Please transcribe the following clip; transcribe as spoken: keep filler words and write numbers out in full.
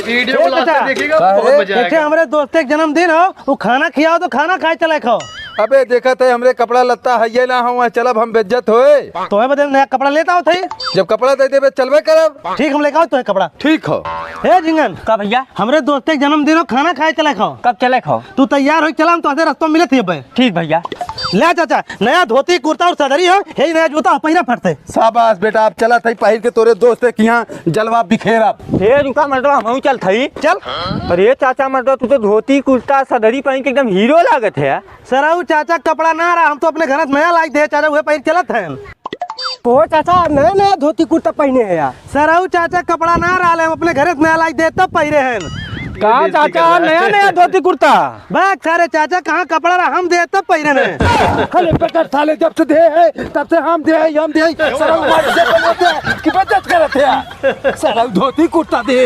वीडियो ए को लास्ट तक देखिएगा, बहुत मजा आएगा। हमरे दोस्त के जन्मदिन हो, वो खाना खियाओ तो खाना खाए चले खाओ। अबे देखत है हमरे कपड़ा लत्ता है ये ना हो, चलब हम बेइज्जत होए। तोहे बदे नया कपड़ा लेता हो थई। जब कपड़ा दे देबे चलबे करब। ठीक हम लेके आओ तोहे कपड़ा। ठीक हो। ए झिंगन। का भैया? हमरे दोस्त के जन्मदिन हो, खाना खाए चले खाओ। कब चले खाओ? तू तैयार हो चला, हम तोहसे रस्ता मिलत ही अबे। ठीक भैया। ले चाचा, नया धोती कुर्ता और सदरी हो, यही नया जूता हो, पहिरा फट से। शाबाश बेटा, अब चलत है पहिर के तोरे दोस्त के यहाँ जलवा बिखेरब। हे रुका मर्दवा, हमहू चलत हई। चल। अरे चाचा मर्दवा, तू तो धोती कुर्ता सदरी पहिन के एकदम हीरो लागत है। सरऊ चाचा कपड़ा ना रहा, हम तो अपने घर से नया लाई दे चाचा, उहे पहिर चलत हैं। ओ चाचा, नया नया धोती कुर्ता पहिने है यार। सरऊ चाचा कपड़ा ना रहा, हम अपने घर से नया लाई दे तब पहिरे हैं। का चाचा, नया नया धोती कुर्ता? बक सारे चाचा, कहाँ कपड़ा रहा, हम दे तब पहिरे हैं। अरे बेटा साले, जब से दे है तब से हम दे है, हम दे है। सरऊ मार से बोलते हैं कि बचत करते हैं। सरऊ धोती कुर्ता दे।